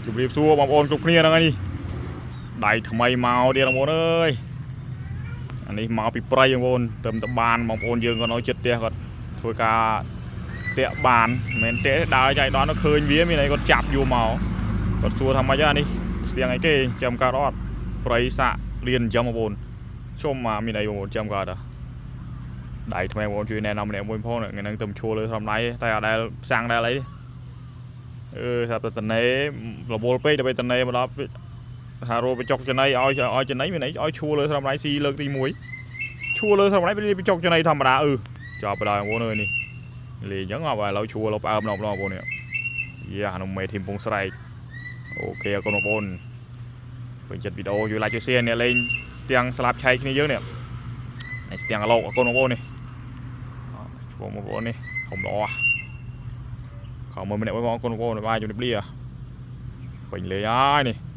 ជម្រាបសួរបងប្អូនគ្រប់គ្នាហ្នឹងហើយនេះដៃថ្មីមកទៀតបងប្អូនអើយអានេះមកពីព្រៃបងប្អូនទៅតបានបងប្អូនយើងក៏នៅចិត្តផ្ទះគាត់ធ្វើការតាក់បានមិនមែនតាក់ទេដើរចៃដន្យទៅឃើញវាមានអីគាត់ចាប់យកមកគាត់សួរថាម៉េចអានេះស្ទៀងអីគេចាំកើតអត់ព្រៃសាក់លៀនអញ្ចឹងបងប្អូនជុំមកមានអីបងប្អូនចាំកើតអត់ដៃថ្មីបងប្អូនជួយណែនាំម្នាក់មួយផងថ្ងៃហ្នឹងទៅឈួលលើស្រោមដៃតែអត់ដែលផ្សាំងដែលអីទេ អឺថាតែតនេរវល់ពេកដល់ពេលតនេមកដល់ថារੂបញ្ចុកចំណីឲ្យឲ្យចំណីមានអីឲ្យឈួលលើស្រោមដៃស៊ីលើកទី1ឈួលលើស្រោមដៃពេលបញ្ចុកចំណីធម្មតាអឺចប់បណ្ដោយបងប្អូនអើយនេះលេងអញ្ចឹងអត់ឥឡូវឈួលលើផ្អើមដល់បងប្អូននេះយ៉ានោះមេធីមពងស្រែក OK អរគុណបងប្អូនពេញចិត្តវីដេអូជួយ like ជួយ share អ្នកលេងស្ទាំងស្លាប់ឆែកគ្នាយើងនេះនេះស្ទាំងអាឡោកអរគុណបងប្អូននេះឈ្មោះបងប្អូននេះធំល្អ ខំមើលម្នាក់មួយបងអរគុណបងប្អូនបាយជម្រាបលាពេញលេងហើយនេះ។